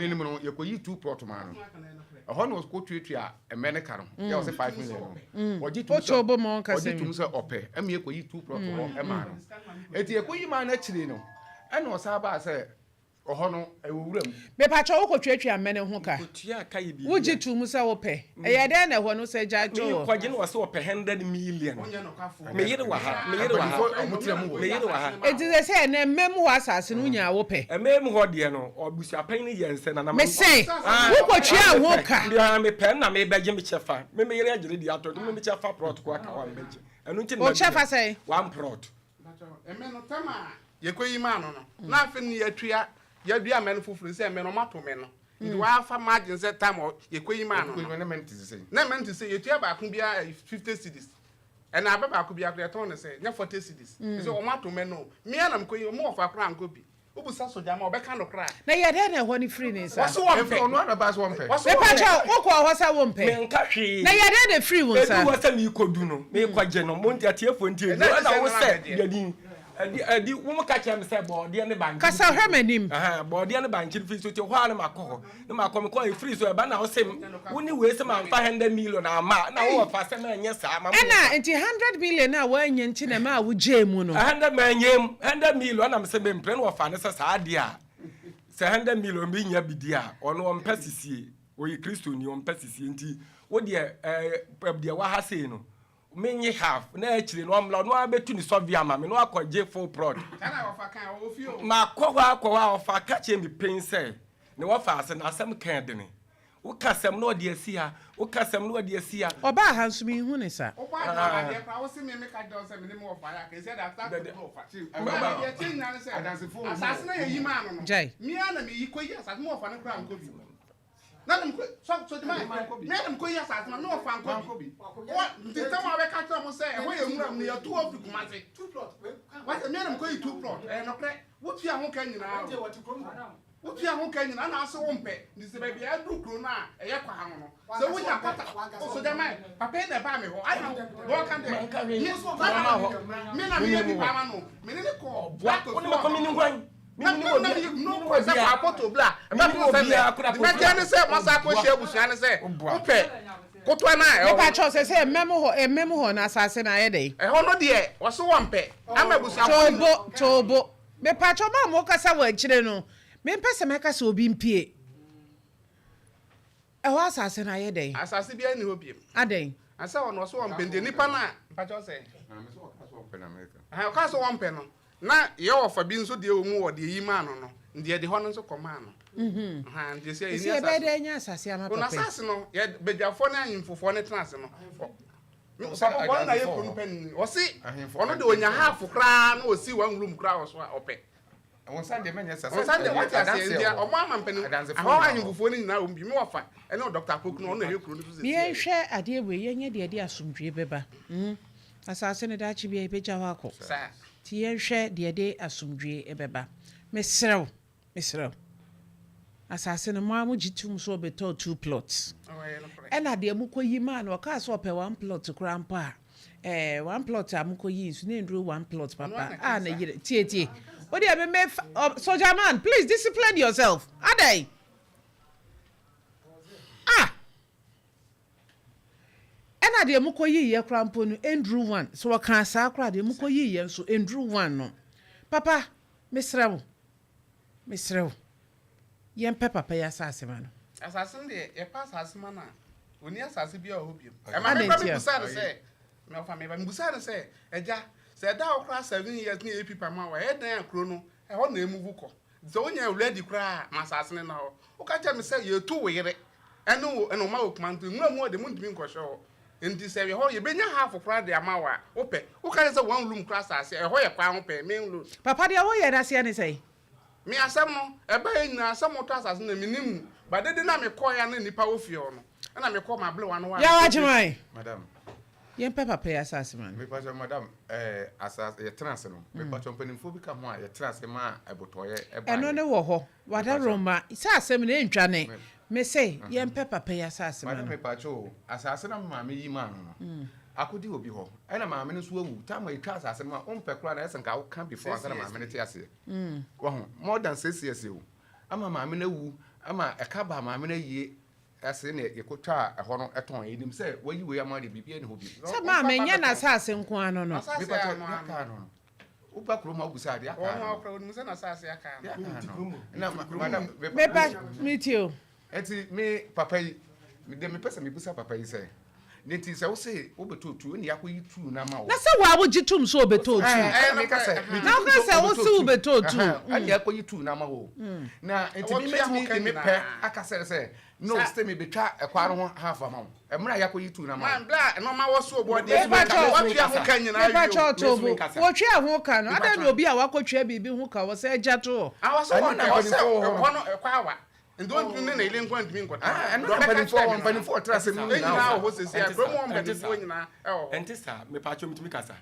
Speaker 3: no mu no, yɛkɔyii two plot maa no. Ɛhɔ na ɔkɔtuatua mmɛ no ka no, yɛ ɔsɛ 5 million no. Ɔgye tom sɛ ɔgye tom sɛ ɔpɛ, ɛma yɛkɔyii two plot hɔ maa no. Enti yɛkɔyi maa no akyire no, ɛna ɔsan baa sɛ Ɔhɔ no, ɛwɔ wura mu.
Speaker 2: Mepakyɛw wo kɔtuatua mmɛ no ho ka?
Speaker 1: Mekotuaa ka yɛ biribi a.
Speaker 2: Wogye to mu sɛ wopɛ? Ɛyɛ dɛn na ɛhɔ no sɛ gyae to hɔ?
Speaker 1: Merekɔgye no ɔse ɔpɛ 100 million. Me yere wɔ ha, me yere wɔ ha, me yere wɔ ha.
Speaker 2: Enti sɛ sɛ ɛnɛ mmɛ mu hɔ asase no wonyaa wopɛ?
Speaker 1: Mmɛ mu hɔ deɛ no, abusuapanyin no yɛ nsɛ nana.
Speaker 2: Mese, wokɔtuaa ho ka?
Speaker 1: Mepɛ na mebɛgye me kyɛfa. Me me yere agyere deɛ atɔ nti me me kyɛfa plot ko aka hɔ a mebɛgye. Ɛno nti na
Speaker 2: Wo kyɛfa sɛn?
Speaker 1: One plot.
Speaker 5: Mmɛ no tam a yɛkɔyi maa no no, na afei no yɛatua, yɛadua mmɛ no foforɔ sɛ mmɛ no ɔmato mmɛ no. Nti wɔafa margin sɛ tam a yɛkɔyi maa no no.
Speaker 3: Na mmɛ no te sɛ?
Speaker 5: Na mmɛ no te sɛ yɛtua baako biara 50 cedis. Ɛna abɛ baako biara koraa yɛtɔn no sɛ nyɛ 40 cedis. Sɛ ɔmato mmɛ no, me ara na mekɔyi, ɔmo wɔfa koraa ankɔ bi. Wobisa sogya ma ɔbɛka nokorɛ a.
Speaker 2: Na ɛyɛ dɛn na ɛhɔ no firi ne nsa?
Speaker 5: Wɔse wɔmpɛ.
Speaker 3: Ɔno ara na ɛbaa sɛ wɔmpɛ.
Speaker 5: Wɔse wɔmpɛ.
Speaker 2: Mepakyɛw, wokɔɔ hɔ sɛ wompɛ?
Speaker 1: Menka hwee.
Speaker 2: Na ɛyɛ dɛn na ɛfirii wo nsa?
Speaker 1: Ɛduu hɔ sɛ merekɔdu no, merekɔgye no, mo atiefoɔ ntie bio, ɛna wo sɛ yɛdi, ɛdi, ɛdi, wo ka kyerɛ me sɛ bɔɔdeɛ ne bankye.
Speaker 2: Kasa hwɛ m'anim.
Speaker 1: Ɛhɛn, bɔɔdeɛ ne bankye no firi so, nti hɔ ara na makɔ hɔ. Na makɔ, mekɔ, ɛfiri so ɛba na wo se, wo ne wei sɛ mamfa 100 million amma a, na wo wɔfa sɛ manyɛ saa, ma monyɛ
Speaker 2: Ɛna
Speaker 1: saa.
Speaker 2: nti 100 million a woannya nti na ɛmaa wogyee mu no?
Speaker 1: Hundred manyɛ mu, 100 million na mese mempere, na wɔfa no sɛ saa deɛ a, sɛ 100 million menya bi di a, ɔno ɔmpɛ sisie. Ɔyɛ Kristoni, ɔmpɛ sisie nti wo deɛ ɛɛ deɛ waha sei no menye half na akyire no ɔmmra ɔno ara bɛtu ne sɔve ama me na wakɔgye full plot. Makɔ hɔ akɔ hɔ a ɔfa ka kyerɛ me pen sɛ ne wɔfa ase na asɛm ka ɛdene. Woka asɛm na ɔde asi ha, woka asɛm na ɔde asi ha.
Speaker 2: Ɔbaa ha nso menhu ne saa. Gyae.
Speaker 5: Na na mekɔ sɔ sɔ gyima me na mekɔ yi asase ma me ɔfa nkɔ bi wɔ nti nsɛm a wɔbɛka kyerɛ mo sɛ ɛhɔ yɛ nwura mu no yɛtu hɔ firi Kumase wɔsɛ me na mekɔ yi two plot ɛyɛ nokorɛ wotua ho ka nyinaa o wotua ho ka nyinaa na ase wo mpɛ nti sɛ baabi a aduru kuro no a ɛyɛ kwa ho no sɛ wonya kɔta so gyama papa yi na ɛbaa me hɔ ana wɔka dɛ me na meyɛ bi paa ma no me ne ne kɔ
Speaker 1: Ɔboa wo ne mɛkɔ me ne hwan
Speaker 5: Na
Speaker 1: Menni obi
Speaker 5: na
Speaker 1: menni
Speaker 5: sɛ
Speaker 1: obiara
Speaker 5: kɔ bla
Speaker 1: menni obiara kora
Speaker 5: mɛteɛ ne sɛ masa akɔhyia abusua ne sɛ wopɛ kotoa no a ɛwɔ
Speaker 2: Mepa kyɛw sɛ sɛ mmɛm hɔ mmɛm hɔ no asase no ayɛ dɛn?
Speaker 5: Ɛhɔ no deɛ wɔse wɔmpɛ ama abusuafoɔ no.
Speaker 2: Toobo toobo mepa kyɛw mo a mo kasa wɔ akyire no mempɛ sɛ mɛka sɛ obi mpie. Ɛhɔ asase no ayɛ dɛn?
Speaker 5: Asase biara nni hɔ biom.
Speaker 2: Adɛn?
Speaker 5: Asɛ hɔ no ɔse wɔmpɛ nti nipa no a mpakyɛw sɛ. Ɛhɛn ɔkaa sɛ wɔmpɛ no na yɛ ɔfa bi nso deɛ wɔ mu wɔ deɛ yi maa no no nti yɛde hɔ no nso kɔ maa no. Ɛhɛn nti ɛsɛ yɛnni asase.
Speaker 2: Ɛsɛ yɛbɛyɛ dɛn anya asase ama papa yi?
Speaker 5: Asase no yɛ badwafoɔ ne ahemfofoɔ no tena ase no. Papa wɔn na yɛ kuro no panin ɔse ɔno deɛ ɔnya half koraa na ɔsi one room koraa wɔ so a ɔpɛ.
Speaker 3: Wɔn nsa deɛ mɛnyɛ sa.
Speaker 5: Wɔn nsa deɛ wɔte aseɛ nti wɔn ama mpanin ahɔ ahemfofoɔ no nyinaa wɔn bi mi wɔfa ɛne Dr. Apoku no ɔno na ɛhwɛ kuro no so sisi.
Speaker 2: Yɛnhwɛ adeɛ wei yɛnyɛ deɛ ɛde asomdwoeɛ bɛba mm asase no daakye biara yɛbɛgya hɔ akɔ nti yɛnhwɛ deɛ ɛde asomdwoeɛ bɛba mesrɛ wo mesrɛ wo asase no mo ara mogye tom sɛ ɔbɛtɔɔ two plots ɛna deɛ mokɔyi maa no ɔkaa sɛ ɔpɛ one plot koraa mpo a Eh one plot a mokɔ yii nso na enduru one plot papa a na yere tie tie wo deɛ me me fa soldier man please discipline yourself adɛn ah ɛna deɛ mokɔ yii yɛ koraa mpo no enduru one sɛ wɔkaa saa koraa deɛ mokɔ yii yɛ nso enduru one no papa mesrɛ wo Mesrɛ wo, yɛmpɛ papa yi asase ma no.
Speaker 5: Asase no deɛ, yɛpɛ asase ma no a, ɔnni asase biara wɔ hɔ bio. Ɛma me koraa mebusaa no sɛ, ɔfa me ba, mebusaa no sɛ, Agya, sɛ ɛda hɔ koraa seven years na yɛyɛ pipa ma wo a, ɛyɛ dɛn a kuro no, ɛhɔ na ɛmuvu kɔ? Nti sɛ wonya ready koraa a, ma asase no nna hɔ. Woka kyerɛɛ me sɛ yɛretu wo yere ne wo ne wo mma wɔ Kumasi nti nwura mu hɔ deɛ montumi nkɔhwɛ hɔ. Nti sɛ ɛhɔ yɛbɛnya half koraa de ama wo a, wopɛ? Woka kyerɛ sɛ one room koraa asase a, ɛhɔ yɛ kwan ho pɛɛ, main road.
Speaker 2: Papa deɛ woyɛ no aseɛ ne sɛn?
Speaker 5: Me asɛm no, ɛbaeɛ nyinaa sɛ motɔ asase no na mennim mu, but dede no a mekɔeɛ a na nnipa wɔ fie hɔ no, ɛna mekɔɔ m'ablewa no hɔ a
Speaker 2: Yaw
Speaker 5: mekɔdie.
Speaker 2: Agyeman!
Speaker 3: Madam.
Speaker 2: Yɛmpɛ papa yi asase ma no.
Speaker 3: Mepakyɛw madam, eh, asase, yɛtena ase no, mepakyɛw mpanimfoɔ bi ka ho a yɛtena ase maa ɛbotɔeɛ baeɛ.
Speaker 2: Ɛno ne wɔ hɔ. Wadaroma, sɛ asɛm no ɛntwa ne. Me se, yɛmpɛ papa yi asase ma no.
Speaker 3: Madam mepakyɛw o, asase no a me maame yi maa no no, akɔdi obi hɔ, ɛna maame no nso awu, time a yɛtwa asase no ma, wompɛ koraa na ɛsɛ nka woka before ansa na maame no te aseɛ. Wahu, more than 6 years o, ama maame no awu, ama ɛka baa maame no ayie ase na yɛkɔtwaa ɛhɔ no tɔn, yɛnim sɛ wayi wei ama deɛ biribiara nni hɔ bio.
Speaker 2: Sɛ maame nyɛ n'asase nko ara no no.
Speaker 3: Mepakyɛw, deɛ aka no no. Woba kurom a wobisa adeɛ aka
Speaker 5: no. Wɔn onim sɛ n'asase aka
Speaker 3: no. Na madam.
Speaker 2: Mepa metie o.
Speaker 3: Eti me papa yi deɛ mepɛ sɛ mebusa papa yi sɛ ne nti sɛ wose wobɛtɔ tuo ne akɔyi tuo no ama wo.
Speaker 2: Na sɛ wo a wogye tom sɛ wobɛtɔ tuo. Na woka sɛ wose wobɛtɔ tuo.
Speaker 3: Ɛne akɔyi tuo no ama wo. Na nti me mɛtumi de me pɛ aka sɛ sɛ No still me betwa ɛkwa no ho half ama wo. Ɛmmerɛ a yakɔ yi tu no ama wo.
Speaker 5: Man bla nnoɔma wɔ so oboɔ deɛ so bɛka watua ho ka nyinaa
Speaker 2: wie o. Mepakyɛw to bo wɔtwea ho ka no adɛn na obi a wakɔtwea biribi ho ka wɔ sɛ agya to hɔ.
Speaker 5: Ah wɔsɛ wɔn pɛ wɔsɛ ɛhɔ no ɛkɔ awa nti wɔntumi ne ne yere nko ntumi nkɔtena
Speaker 3: hɔ. Ɛno na mpanimfoɔ wɔ mpanimfoɔ ɔtra asɛm no
Speaker 5: nyinaa wɔ hɔ sɛsi a kurom hɔ mpanimfoɔ nyinaa ɛwɔ hɔ.
Speaker 1: Ɛnte saa mepakyɛw metumi kasa.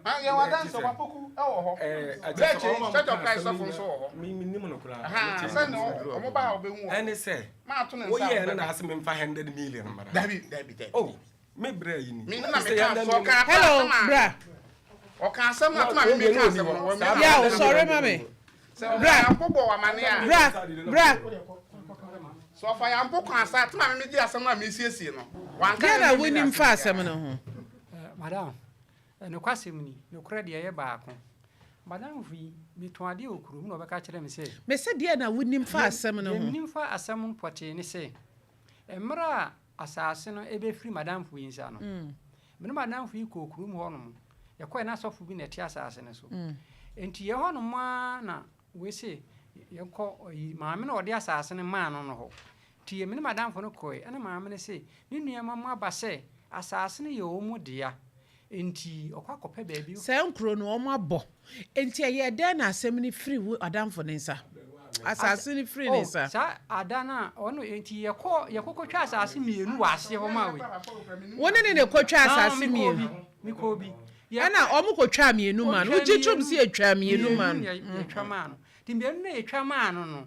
Speaker 5: Ah, yɛwɔ adanse wapoku wɔ hɔ. Church yi, Church of Christ sɔfo nso wɔ hɔ.
Speaker 1: Menim no koraa.
Speaker 5: Sɛ na ɔmo ba a ɔbɛhu wɔ.
Speaker 1: Ɛne sɛ, woyɛɛ no na ase memfa 100 million mmara.
Speaker 5: Dabi, dabi, dabi.
Speaker 1: Oh, me brɛ yi ni.
Speaker 5: Me na meka so ɔka
Speaker 2: Hello, bra.
Speaker 5: Ɔka asɛm na tuma me meka asɛm no.
Speaker 2: Yaw, sɔre ma me.
Speaker 5: Bra. Yampo bɔ wamane a.
Speaker 2: Bra, bra.
Speaker 5: Sɛ ɔfa yampo kwan sa tuma me megye asɛm no a mesiesie no. Wanka
Speaker 2: Deɛ na wonim fa asɛm no ho?
Speaker 6: Madam, Nokwasɛm ni, nokorɛ deɛ ɛyɛ baako. M'adamfo yi, metɔn adeɛ wɔ kurom na ɔbɛka kyerɛɛ me sɛ.
Speaker 2: Mese deɛn na wonim fa asɛm no ho?
Speaker 6: Deɛ menim fa asɛm no pɔtee ne sɛ, mmerɛ a asase no rebɛfiri m'adamfo yi nsa no, me ne m'adamfo yi kɔɔ kurom hɔnom. Yɛkɔeɛ na asɔfo bi na ɛte asase no so. Enti yɛn hɔnom ara na wei se yɛnkɔ ayi, maame no a ɔde asase no maa no no hɔ. Nti me ne m'adamfo no kɔe, ɛnna maame no se ne nua mma aba sɛ asase no yɛ wɔn dea. Enti ɔkɔ akɔpɛ baabi.
Speaker 2: Saa nkuro no, wɔabɔ. Enti ɛyɛɛ dɛn na asɛm no firii wo adamfo no nsa? Asase no firii ne nsa.
Speaker 6: Oh, saa ada no a, ɔno, enti yɛkɔɔ, yɛkɔkɔtwaa asase mmienu wɔ aseɛ hɔ maa wei.
Speaker 2: Wo ne no na ɛkɔtwaa asase mmienu?
Speaker 6: Mekɔɔ bi, mekɔɔ bi.
Speaker 2: Ɛnna wɔkɔtwaa mmienu maa no. Wogye tom sɛ yɛtwaa mmienu maa no?
Speaker 6: Mmienu na yɛtwa maa no. Nti mmienu no a yɛtwa maa no no,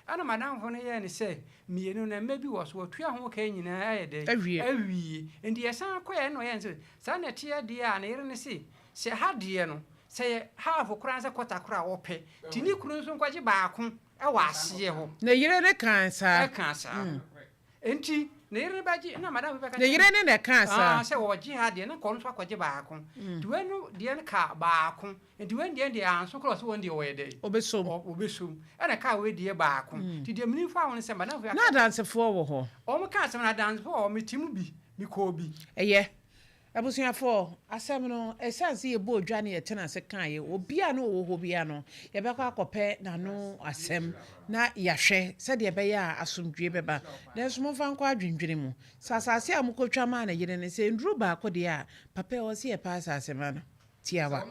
Speaker 6: Ɛnna m'adamfo no yɛɛ no sɛ, Mmienu no, mma bi wɔ so, wɔatua ho ka nyinaa ayɛ dɛn?
Speaker 2: Awie.
Speaker 6: Awie. Enti yɛsan kɔeɛ, ɛnna ɔyɛɛ no sɛ, Saa na ɛteɛ deɛ a, ne yere no se, Sɛ ha deɛ no, sɛ ɛyɛ half koraa anaasɛ quarter koraa a, ɔpɛ. Nti ne kunu nso nkɔgye baako wɔ aseɛ hɔ.
Speaker 2: Ne yere no kaa saa?
Speaker 6: Ɛkaa saa. Enti ne yere no bɛgye, ɛnna m'adamfo bɛka
Speaker 2: Ne
Speaker 6: kyerɛɛ
Speaker 2: yere
Speaker 6: me
Speaker 2: no na ɛkaa saa?
Speaker 6: Ah, sɛ ɔgye ha deɛ, na nka ɔno nso akɔgye baako. Nti wei no deɛ no kaa baako. Nti wei deɛ deɛ anso koraa ɔse wɔn deɛ wɔyɛ dɛn?
Speaker 2: Ɔbɛsom.
Speaker 6: Ɔbɛsom. Ɛna kaa wei deɛ baako. Nti deɛ menim faa ho ne sɛ madamfo yi
Speaker 2: Na adansefoɔ wɔ hɔ?
Speaker 6: Wɔn kaa asɛm no adansefoɔ wɔ hɔ, mete mu bi, mekɔɔ bi.
Speaker 2: Ɛyɛ. Abusuafoɔ, asɛm no, ɛsiane sɛ yɛbɔɔ dwa ne yɛtena ase kaeɛ, obiara a na ɔwɔ hɔ biara no, yɛbɛkɔ akɔpɛ n'ano asɛm na yɛahwɛ sɛdeɛ ɛbɛyɛ a asomdwoeɛ bɛba. Nanso momfa nkɔ adwendwene mu. Sɛ asase a mokɔtwa maa ne yere no, sɛ ɛnnuru baako deɛ a, papa yi, ɛwɔ sɛ yɛpɛ asase ma no. Tiawa.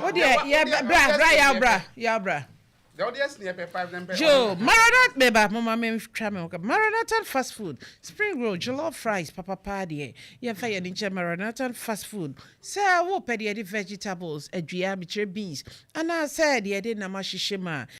Speaker 2: Wo deɛ yɛ bra bra yaw bra yaw bra. Joe Maranatha meba moma me ntwa me ho ka Maranatha fast food spring roll jollof rice papa paa deɛ yɛmfa yɛn ani nkyɛ Maranatha fast food sɛ wopɛ deɛ yɛde vegetables adua mekyerɛ beans anaasɛ deɛ yɛde nam ahyehyɛ mu a.